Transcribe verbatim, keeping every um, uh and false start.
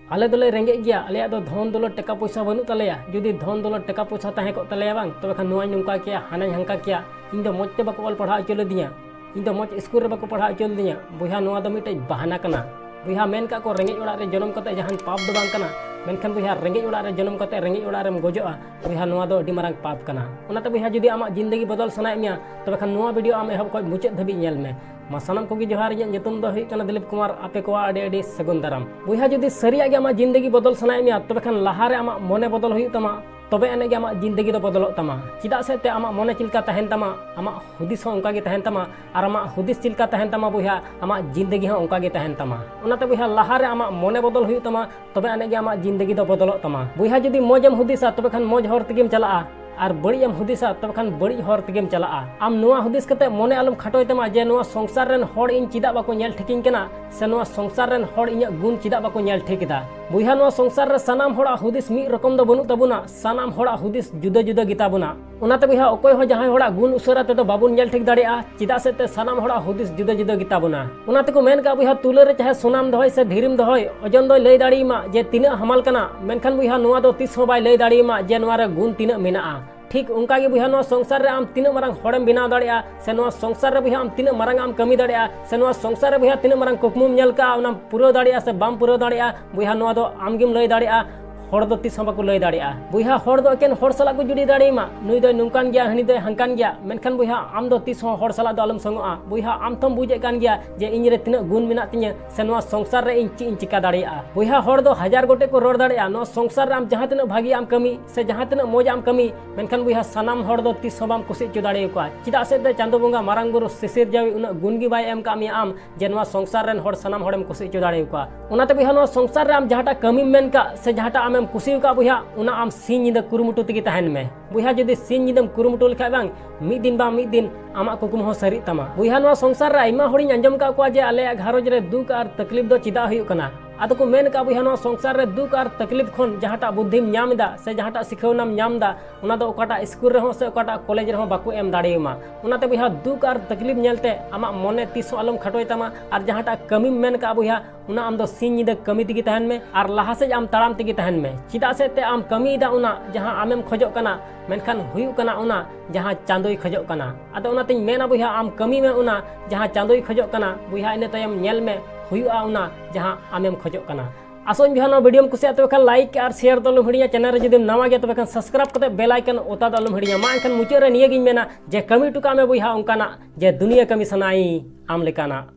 ᱟᱞᱮ ᱫᱚᱞᱮ ᱨᱮᱸᱜᱮᱡ ᱜᱮᱭᱟ, ᱟᱞᱮᱭᱟᱜ ᱫᱚ ᱫᱷᱚᱱ ᱫᱚᱞᱚᱛ ᱴᱟᱠᱟ ᱯᱚᱭᱥᱟ ᱵᱟᱹᱱᱩᱜ ᱛᱟᱞᱮᱭᱟ᱾ ᱡᱩᱫᱤ ᱫᱷᱚᱱ ᱫᱚᱞᱚᱛ ᱴᱟᱠᱟ ᱯᱚᱭᱥᱟ ᱛᱟᱦᱮᱸ ᱠᱚᱜ ᱛᱟᱞᱮᱭᱟ ᱵᱟᱝ, ᱛᱚᱵᱮ ᱠᱷᱟᱱ ᱱᱚᱣᱟᱧ ᱱᱚᱝᱠᱟ ᱠᱮᱭᱟ, ᱦᱟᱱᱟᱧ ᱦᱟᱝᱠᱟ ᱠᱮᱭᱟ᱾ ᱤᱧ ᱫᱚ ᱢᱚᱡᱽ ᱛᱮ ᱵᱟᱠᱚ ᱚᱞ ᱯᱟᱲᱦᱟᱣ ᱦᱚᱪᱚ ᱞᱮᱫᱤᱧᱟ, ᱤᱧ ᱫᱚ ᱢᱚᱡᱽ ᱥᱠᱩᱞ ᱨᱮ ᱵᱟᱠᱚ ᱯᱟᱲᱦᱟᱣ ᱦᱚᱪᱚ ᱞᱮᱫᱤᱧᱟ᱾ ᱵᱚᱭᱦᱟ, ᱱᱚᱣᱟ ᱫᱚ ᱢᱤᱫᱴᱮᱡ ᱵᱟᱦᱟᱱᱟ ᱠᱟᱱᱟ᱾ ᱵᱚᱭᱦᱟ, ᱢᱮᱱ ᱠᱟᱜ ᱠᱚ, ᱨᱮᱸᱜᱮᱡ ᱚᱲᱟᱜ ᱨᱮ ᱡᱚᱱᱚᱢ ᱠᱟᱛᱮ ᱡᱟᱦᱟᱱ ᱯᱟᱯ ᱫᱚ ᱵᱟᱝ ᱠᱟᱱᱟ, ᱢᱮᱱᱠᱷᱟᱱ ᱵᱚᱭᱦᱟ, ᱨᱮᱸᱜᱮᱡ ᱚᱲᱟᱜ ᱨᱮ ᱡᱚᱱᱚᱢ ᱠᱟᱛᱮ ᱨᱮᱸᱜᱮᱡ ᱚᱲᱟᱜ ᱨᱮᱢ ᱜᱚᱡᱚᱜᱼᱟ, ᱵᱚᱭᱦᱟ, ᱱᱚᱣᱟ ᱫᱚ ᱟᱹᱰᱤ ᱢᱟᱨᱟᱝ ᱯᱟᱯ ᱠᱟᱱᱟ᱾ ᱚᱱᱟᱛᱮ ᱵᱚᱭᱦᱟ, ᱡᱩᱫᱤ ᱟᱢᱟᱜ ᱡᱤᱱᱫᱮᱜᱤ ᱵᱚᱫᱚᱞ ᱥᱟᱱᱟᱭᱮᱫ ᱢᱮᱭᱟ, ᱛᱚᱵᱮ ᱠᱷᱟᱱ ᱱᱚᱣᱟ ᱵᱷᱤᱰᱤᱭᱳ ᱟᱢ ᱮᱦᱚᱵ ᱠᱷᱚᱱ ᱢᱩᱪᱟᱹᱫ ᱫᱷᱟᱹᱵᱤᱡ ᱧᱮᱞ ᱢᱮ᱾ ᱢᱟ ᱥᱟᱱᱟᱢ ᱠᱚᱜᱮ ᱡᱚᱦᱟᱨ, ᱤᱧᱟᱹᱜ ᱧᱩᱛᱩᱢ ᱫᱚ ᱦᱩᱭᱩᱜ ᱠᱟᱱᱟ ᱫᱤᱞᱤᱯ ᱠᱩᱢᱟᱨ᱾ ᱟᱯᱮ ᱠᱚᱣᱟᱜ ᱟᱹᱰᱤ ᱟᱹᱰᱤ ᱥᱟᱹᱜᱩᱱ ᱫᱟᱨᱟᱢ᱾ ᱵᱚᱭᱦᱟ, ᱡᱩᱫᱤ ᱥᱟᱹᱨᱤᱭᱟᱜ ᱜᱮ ᱟᱢᱟᱜ ᱡᱤᱱᱫᱮᱜᱤ ᱵᱚᱫᱚᱞ ᱥᱟᱱᱟᱭᱮᱫ ᱢᱮᱭᱟ, ᱛᱚᱵᱮ ᱠᱷᱟᱱ ᱞᱟᱦᱟᱨᱮ ᱟᱢᱟᱜ ᱢᱚᱱᱮ ᱵᱚᱫᱚᱞ ᱦᱩᱭᱩᱜ ᱛᱟᱢᱟ, ᱛᱚᱵᱮ ᱟᱹᱱᱤᱡ ᱜᱮ ᱟᱢᱟᱜ ᱡᱤᱱᱫᱮᱜᱤ ᱫᱚ ᱵᱚᱫᱚᱞᱚᱜ ᱛᱟᱢᱟ᱾ ᱪᱮᱫᱟᱜ ᱥᱮ ᱛᱮ ᱟᱢᱟᱜ ᱢᱚᱱᱮ ᱪᱮᱫ ᱞᱮᱠᱟ ᱛᱟᱦᱮᱱ ᱛᱟᱢᱟ, ᱟᱢᱟᱜ ᱦᱩᱫᱤᱥ ᱦᱚᱸ ᱚᱱᱠᱟ ᱜᱮ ᱛᱟᱦᱮᱱ ᱛᱟᱢᱟ, ᱟᱨ ᱟᱢᱟᱜ ᱦᱩᱫᱤᱥ ᱪᱮᱫ ᱞᱮᱠᱟ ᱛᱟᱦᱮᱱ ᱛᱟᱢᱟ ᱵᱚᱭᱦᱟ, ᱟᱢᱟᱜ ᱡᱤᱱᱫᱮᱜᱤ ᱦᱚᱸ ᱚᱱᱠᱟ ᱜᱮ ᱛᱟᱦᱮᱱ ᱛᱟᱢᱟ᱾ ᱚᱱᱟᱛᱮ ᱵᱚᱭᱦᱟ, ᱞᱟᱦᱟᱨᱮ ᱟᱢᱟᱜ ᱢᱚᱱᱮ ᱵᱚᱫᱚᱞ ᱦᱩᱭᱩᱜ ᱛᱟᱢᱟ, ᱛᱚᱵᱮ ᱟᱹᱱᱤᱡ ᱜᱮ ᱟᱢᱟᱜ ᱡᱤᱱᱫᱮᱜᱤ ᱫᱚ ᱵᱚᱫᱚᱞᱚᱜ ᱛᱟᱢᱟ᱾ ᱵᱚᱭᱦᱟ, ᱡᱩᱫᱤ ᱢᱚᱡᱽ ᱮᱢ ᱦᱩᱫᱤᱥᱟ, ᱛᱚᱵᱮ ᱠᱷᱟᱱ ᱢᱚᱡᱽ ᱦᱚᱨ ᱛᱮᱜᱮᱢ ᱪᱟᱞᱟᱜᱼᱟ, ᱟᱨ ᱵᱟᱹᱲᱤᱡ ᱮᱢ ᱦᱩᱫᱤᱥᱟ, ᱛᱚᱵᱮ ᱠᱷᱟᱱ ᱵᱟᱹᱲᱤᱡ ᱦᱚᱨ ᱛᱮᱜᱮᱢ ᱪᱟᱞᱟᱜᱼᱟ᱾ ᱟᱢ ᱱᱚᱣᱟ ᱦᱩᱫᱤᱥ ᱠᱟᱛᱮ ᱢᱚᱱᱮ ᱟᱞᱚᱢ ᱠᱷᱟᱴᱚᱭ ᱛᱟᱢᱟ ᱡᱮ ᱱᱚᱣᱟ ᱥᱚᱝᱥᱟᱨ ᱨᱮᱱ ᱦᱚᱲ ᱤᱧ ᱪᱮᱫᱟᱜ ᱵᱟᱠᱚ ᱧᱮᱞ ᱴᱷᱤᱠᱤᱧ ᱠᱟᱱᱟ, ᱥᱮ ᱱᱚᱣᱟ ᱥᱚᱝᱥᱟᱨ ᱨᱮᱱ ᱦᱚᱲ ᱤᱧᱟᱹᱜ ᱜᱩᱱ ᱪᱮᱫᱟᱜ ᱵᱟᱠᱚ ᱧᱮᱞ ᱴᱷᱤᱠ ᱮᱫᱟ᱾ ᱵᱚᱭᱦᱟ, ᱱᱚᱣᱟ ᱥᱚᱝᱥᱟᱨ ᱨᱮ ᱥᱟᱱᱟᱢ ᱦᱚᱲᱟᱜ ᱦᱩᱫᱤᱥ ᱢᱤᱫ ᱨᱚᱠᱚᱢ ᱫᱚ ᱵᱟᱹᱱᱩᱜ ᱛᱟᱵᱚᱱᱟ, ᱥᱟᱱᱟᱢ ᱦᱚᱲᱟᱜ ᱦᱩᱫᱤᱥ ᱡᱩᱫᱟᱹ ᱡᱩᱫᱟᱹ ᱜᱮᱛᱟ ᱵᱚᱱᱟ᱾ ᱚᱱᱟᱛᱮ ᱵᱚᱭᱦᱟ, ᱚᱠᱚᱭ ᱦᱚᱸ ᱡᱟᱦᱟᱸᱭ ᱦᱚᱲᱟᱜ ᱜᱩᱱ ᱩᱥᱟᱹᱨᱟ ᱛᱮᱫᱚ ᱵᱟᱵᱚᱱ ᱧᱮᱞ ᱴᱷᱤᱠ ᱫᱟᱲᱮᱭᱟᱜᱼᱟ, ᱪᱮᱫᱟᱜ ᱥᱮ ᱛᱮ ᱥᱟᱱᱟᱢ ᱦᱚᱲᱟᱜ ᱦᱩᱫᱤᱥ ᱡᱩᱫᱟᱹ ᱡᱩᱫᱟᱹ ᱜᱮᱛᱟ ᱵᱚᱱᱟ᱾ ᱚᱱᱟ ᱛᱮᱠᱚ ᱢᱮᱱ ᱠᱟᱜᱼᱟ ᱵᱚᱭᱦᱟ, ᱛᱩᱞᱟᱹ ᱨᱮ ᱪᱟᱦᱮ ᱥᱚᱱᱟᱢ ᱫᱚᱦᱚᱭ ᱥᱮ ᱫᱷᱤᱨᱤᱢ ᱫᱚᱦᱚᱭ, ᱳᱡᱚᱱ ᱫᱚᱭ ᱞᱟᱹᱭ ᱫᱟᱲᱮᱭᱟᱢᱟ ᱡᱮ ᱛᱤᱱᱟᱹᱜ ᱦᱟᱢᱟᱞ ᱠᱟᱱᱟ, ᱢᱮᱱᱠᱷᱟᱱ ᱵᱚᱭᱦᱟ, ᱱᱚᱣᱟ ᱫᱚ ᱛᱤᱥ ᱦᱚᱸ ᱵᱟᱭ ᱞᱟᱹᱭ ᱫᱟᱲᱮᱭᱟᱢᱟ ᱡᱮ ᱱᱚᱣᱟ ᱨᱮ ᱜᱩᱱ ᱛᱤᱱᱟᱹᱜ ᱢᱮᱱᱟᱜᱼᱟ᱾ ᱴᱷᱤᱠ ᱚᱱᱠᱟ ᱜᱮ ᱵᱚᱭᱦᱟ, ᱱᱚᱣᱟ ᱥᱚᱝᱥᱟᱨ ᱨᱮ ᱟᱢ ᱛᱤᱱᱟᱹᱜ ᱢᱟᱨᱟᱝ ᱦᱚᱲᱮᱢ ᱵᱮᱱᱟᱣ ᱫᱟᱲᱮᱭᱟᱜᱼᱟ, ᱥᱮ ᱱᱚᱣᱟ ᱥᱚᱝᱥᱟᱨ ᱨᱮ ᱵᱚᱭᱦᱟ ᱟᱢ ᱛᱤᱱᱟᱹᱜ ᱢᱟᱨᱟᱝ ᱟᱜ ᱮᱢ ᱠᱟᱹᱢᱤ ᱫᱟᱲᱮᱭᱟᱜᱼᱟ, ᱥᱮ ᱱᱚᱣᱟ ᱥᱚᱝᱥᱟᱨ ᱨᱮ ᱵᱚᱭᱦᱟ ᱛᱤᱱᱟᱹᱜ ᱢᱟᱨᱟᱝ ᱠᱩᱠᱢᱩᱢ ᱧᱮᱞ ᱠᱟᱜᱼᱟ, ᱚᱱᱟᱢ ᱯᱩᱨᱟᱹᱣ ᱫᱟᱲᱮᱭᱟᱜᱼᱟ ᱥᱮ ᱵᱟᱢ ᱯᱩᱨᱟᱹᱣ ᱫᱟᱲᱮᱭᱟᱜᱼᱟ, ᱵᱚᱭᱦᱟ, ᱱᱚᱣᱟ ᱫᱚ ᱟᱢ ᱜᱮᱢ ᱞᱟᱹᱭ ᱫᱟᱲᱮᱭᱟᱜᱼᱟ᱾ ᱦᱚᱲ ᱫᱚ ᱛᱤᱥ ᱦᱚᱸ ᱵᱟᱠᱚ ᱞᱟᱹᱭ ᱫᱟᱲᱮᱭᱟᱜᱼᱟ᱾ ᱵᱚᱭᱦᱟ, ᱦᱚᱲ ᱫᱚ ᱮᱠᱮᱱ ᱦᱚᱲ ᱥᱟᱞᱟᱜ ᱠᱚ ᱡᱩᱲᱤ ᱫᱟᱲᱮᱭᱟᱢᱟ, ᱱᱩᱭ ᱫᱚᱭ ᱱᱚᱝᱠᱟᱱ ᱜᱮᱭᱟ, ᱦᱟᱹᱱᱤ ᱫᱚᱭ ᱦᱟᱝᱠᱟᱱ ᱜᱮᱭᱟ, ᱢᱮᱱᱠᱷᱟᱱ ᱵᱚᱭᱦᱟ, ᱟᱢ ᱫᱚ ᱛᱤᱥ ᱦᱚᱸ ᱦᱚᱲ ᱥᱟᱞᱟᱜ ᱫᱚ ᱟᱞᱚᱢ ᱥᱚᱝᱚᱜᱼᱟ᱾ ᱵᱚᱭᱦᱟ, ᱟᱢ ᱛᱷᱚᱢ ᱵᱩᱡᱮᱫ ᱠᱟᱱ ᱜᱮᱭᱟ ᱡᱮ ᱤᱧ ᱨᱮ ᱛᱤᱱᱟᱹᱜ ᱜᱩᱱ ᱢᱮᱱᱟᱜ ᱛᱤᱧᱟᱹ, ᱥᱮ ᱱᱚᱣᱟ ᱥᱚᱝᱥᱟᱨ ᱨᱮ ᱤᱧ ᱪᱮᱫ ᱤᱧ ᱪᱤᱠᱟ ᱫᱟᱲᱮᱭᱟᱜᱼᱟ᱾ ᱵᱚᱭᱦᱟ, ᱦᱚᱲ ᱫᱚ ᱦᱟᱡᱟᱨ ᱜᱚᱴᱮᱡ ᱠᱚ ᱨᱚᱲ ᱫᱟᱲᱮᱭᱟᱜᱼᱟ, ᱱᱚᱣᱟ ᱥᱚᱝᱥᱟᱨ ᱨᱮ ᱟᱢ ᱡᱟᱦᱟᱸ ᱛᱤᱱᱟᱹᱜ ᱵᱷᱟᱹᱜᱤᱭᱟᱜ ᱮᱢ ᱠᱟᱹᱢᱤ, ᱥᱮ ᱡᱟᱦᱟᱸ ᱛᱤᱱᱟᱹᱜ ᱢᱚᱡᱽ ᱟᱜ ᱮᱢ ᱠᱟᱹᱢᱤ, ᱢᱮᱱᱠᱷᱟᱱ ᱵᱚᱭᱦᱟ, ᱥᱟᱱᱟᱢ ᱦᱚᱲ ᱫᱚ ᱛᱤᱥ ᱦᱚᱸ ᱵᱟᱢ ᱠᱩᱥᱤ ᱦᱚᱪᱚ ᱫᱟᱲᱮᱭᱟᱠᱚᱣᱟ᱾ ᱪᱮᱫᱟᱜ ᱥᱮ ᱛᱮ ᱪᱟᱸᱫᱳ ᱵᱚᱸᱜᱟ ᱢᱟᱨᱟᱝ ᱵᱩᱨᱩ ᱥᱤᱥᱤᱨ ᱡᱟᱹᱣᱤ ᱩᱱᱟᱹᱜ ᱜᱩᱱ ᱜᱮ ᱵᱟᱭ ᱮᱢ ᱠᱟᱜ ᱢᱮᱭᱟ ᱟᱢ, ᱡᱮ ᱱᱚᱣᱟ ᱥᱚᱝᱥᱟᱨ ᱨᱮᱱ ᱦᱚᱲ ᱥᱟᱱᱟᱢ ᱦᱚᱲᱮᱢ ᱠᱩᱥᱤ ᱦᱚᱪᱚ ᱫᱟᱲᱮᱭᱟᱠᱚᱣᱟ᱾ ᱚᱱᱟᱛᱮ ᱵᱚᱭᱦᱟ, ᱱᱚᱣᱟ ᱥᱚᱝᱥᱟᱨ ᱨᱮ ᱟᱢ ᱡᱟᱦᱟᱸᱴᱟᱜ ᱠᱟᱹᱢᱤᱢ ᱢᱮᱱ ᱠᱟᱜ ᱥᱮ ᱡᱟᱦᱟᱸᱴᱟᱜ ᱟᱢᱮᱢ ᱠᱩᱥᱤ ᱟᱠᱟᱫ ᱵᱚᱭᱦᱟ, ᱚᱱᱟ ᱟᱢ ᱥᱤᱧ ᱧᱤᱫᱟᱹ ᱠᱩᱨᱩᱢᱩᱴᱩ ᱛᱮᱜᱮ ᱛᱟᱦᱮᱱ ᱢᱮ᱾ ᱵᱚᱭᱦᱟ, ᱡᱩᱫᱤ ᱥᱤᱧ ᱧᱤᱫᱟᱹᱢ ᱠᱩᱨᱩᱢᱩᱴᱩ ᱞᱮᱠᱷᱟᱡ ᱵᱟᱝ, ᱢᱤᱫ ᱫᱤᱱ ᱵᱟᱝ ᱢᱤᱫ ᱫᱤᱱ ᱟᱢᱟᱜ ᱠᱩᱠᱢᱩ ᱦᱚᱸ ᱥᱟᱹᱨᱤᱜ ᱛᱟᱢᱟ᱾ ᱵᱚᱭᱦᱟ, ᱱᱚᱣᱟ ᱥᱚᱝᱥᱟᱨ ᱨᱮ ᱟᱭᱢᱟ ᱦᱚᱲᱤᱧ ᱟᱸᱡᱚᱢ ᱟᱠᱟᱫ ᱠᱚᱣᱟ ᱡᱮ ᱟᱞᱮᱭᱟᱜ ᱜᱷᱟᱨᱚᱸᱡᱽ ᱨᱮ ᱫᱩᱠ ᱟᱨ ᱛᱟᱠᱞᱤᱯ ᱫᱚ ᱪᱮᱫᱟᱜ ᱦᱩᱭᱩᱜ ᱠᱟᱱᱟ? ᱟᱫᱚ ᱠᱚ ᱢᱮᱱ ᱠᱟᱜᱼᱟ ᱵᱚᱭᱦᱟ, ᱱᱚᱣᱟ ᱥᱚᱝᱥᱟᱨ ᱨᱮ ᱫᱩᱠ ᱟᱨ ᱛᱟᱠᱞᱤᱯ ᱠᱷᱚᱱ ᱡᱟᱦᱟᱸᱴᱟᱜ ᱵᱩᱫᱽᱫᱷᱤᱢ ᱧᱟᱢ ᱮᱫᱟ ᱥᱮ ᱡᱟᱦᱟᱸᱴᱟᱜ ᱥᱤᱠᱷᱟᱹᱣᱱᱟᱢ ᱧᱟᱢ ᱮᱫᱟ, ᱚᱱᱟ ᱫᱚ ᱚᱠᱟᱴᱟᱜ ᱥᱠᱩᱞ ᱨᱮᱦᱚᱸ ᱥᱮ ᱚᱠᱟᱴᱟᱜ ᱠᱚᱞᱮᱡᱽ ᱨᱮᱦᱚᱸ ᱵᱟᱠᱚ ᱮᱢ ᱫᱟᱲᱮᱭᱟᱢᱟ᱾ ᱚᱱᱟᱛᱮ ᱵᱚᱭᱦᱟ, ᱫᱩᱠ ᱟᱨ ᱛᱟᱠᱞᱤᱯ ᱧᱮᱞᱛᱮ ᱟᱢᱟᱜ ᱢᱚᱱᱮ ᱛᱤᱥ ᱦᱚᱸ ᱟᱞᱚᱢ ᱠᱷᱟᱴᱚᱭ ᱛᱟᱢᱟ᱾ ᱟᱨ ᱡᱟᱦᱟᱸᱴᱟᱜ ᱠᱟᱹᱢᱤᱢ ᱢᱮᱱ ᱠᱟᱜᱼᱟ ᱵᱚᱭᱦᱟ, ᱚᱱᱟ ᱟᱢ ᱫᱚ ᱥᱤᱧ ᱧᱤᱫᱟᱹ ᱠᱟᱹᱢᱤ ᱛᱮᱜᱮ ᱛᱟᱦᱮᱱ ᱢᱮ ᱟᱨ ᱞᱟᱦᱟ ᱥᱮᱫ ᱟᱢ ᱛᱟᱲᱟᱢ ᱛᱮᱜᱮ ᱛᱟᱦᱮᱱ ᱢᱮ᱾ ᱪᱮᱫᱟᱜ ᱥᱮ ᱛᱮ ᱟᱢ ᱠᱟᱹᱢᱤᱭᱮᱫᱟ ᱚᱱᱟ ᱡᱟᱦᱟᱸ ᱟᱢᱮᱢ ᱠᱷᱚᱡᱚᱜ ᱠᱟᱱᱟ, ᱢᱮᱱᱠᱷᱟᱱ ᱦᱩᱭᱩᱜ ᱠᱟᱱᱟ ᱚᱱᱟ ᱡᱟᱦᱟᱸ ᱪᱟᱸᱫᱳᱭ ᱠᱷᱚᱡᱚᱜ ᱠᱟᱱᱟ᱾ ᱟᱫᱚ ᱚᱱᱟᱛᱤᱧ ᱢᱮᱱᱟ ᱵᱚᱭᱦᱟ, ᱟᱢ ᱠᱟᱹᱢᱤ ᱢᱮ ᱚᱱᱟ ᱡᱟᱦᱟᱸ ᱪᱟᱸᱫᱳᱭ ᱠᱷᱚᱡᱚᱜ ᱠᱟᱱᱟ ᱵᱚᱭᱦᱟ, ᱤᱱᱟᱹ ᱛᱟᱭᱚᱢ ᱧᱮᱞ ᱢᱮ ᱦᱩᱭᱩᱜᱼᱟ ᱚᱱᱟ ᱡᱟᱦᱟᱸ ᱟᱢᱮᱢ ᱠᱷᱚᱡᱚᱜ ᱠᱟᱱᱟ᱾ ᱟᱥᱚᱜ ᱟᱹᱧ ᱵᱚᱭᱦᱟ, ᱱᱚᱣᱟ ᱵᱷᱤᱰᱤᱭᱳᱢ ᱠᱩᱥᱤᱭᱟᱜ, ᱛᱚᱵᱮ ᱠᱷᱟᱱ ᱞᱟᱭᱤᱠ ᱟᱨ ᱥᱮᱭᱟᱨ ᱫᱚ ᱟᱞᱚᱢ ᱦᱤᱲᱤᱧᱟ᱾ ᱪᱮᱱᱮᱞ ᱨᱮ ᱡᱩᱫᱤᱢ ᱱᱟᱣᱟ ᱜᱮᱭᱟ, ᱛᱚᱵᱮ ᱠᱷᱟᱱ ᱥᱟᱵᱥᱠᱨᱟᱭᱤᱵ ᱠᱟᱛᱮ ᱵᱮᱞ ᱟᱭᱠᱚᱱ ᱚᱛᱟ ᱫᱚ ᱟᱞᱚᱢ ᱦᱤᱲᱤᱧᱟ᱾ ᱢᱟ ᱮᱱᱠᱷᱟᱱ ᱢᱩᱪᱟᱹᱫ ᱨᱮ ᱱᱤᱭᱟᱹ ᱜᱤᱧ ᱢᱮᱱᱟ ᱡᱮ ᱠᱟᱹᱢᱤ ᱦᱚᱴᱚ ᱠᱟᱜ ᱢᱮ ᱵᱚᱭᱦᱟ ᱚᱱᱠᱟᱱᱟᱜ ᱡᱮ ᱫᱩᱱᱤᱭᱟᱹ ᱠᱟᱹᱢᱤ ᱥᱟᱱᱟᱭ ᱟᱢ ᱞᱮᱠᱟᱱᱟᱜ᱾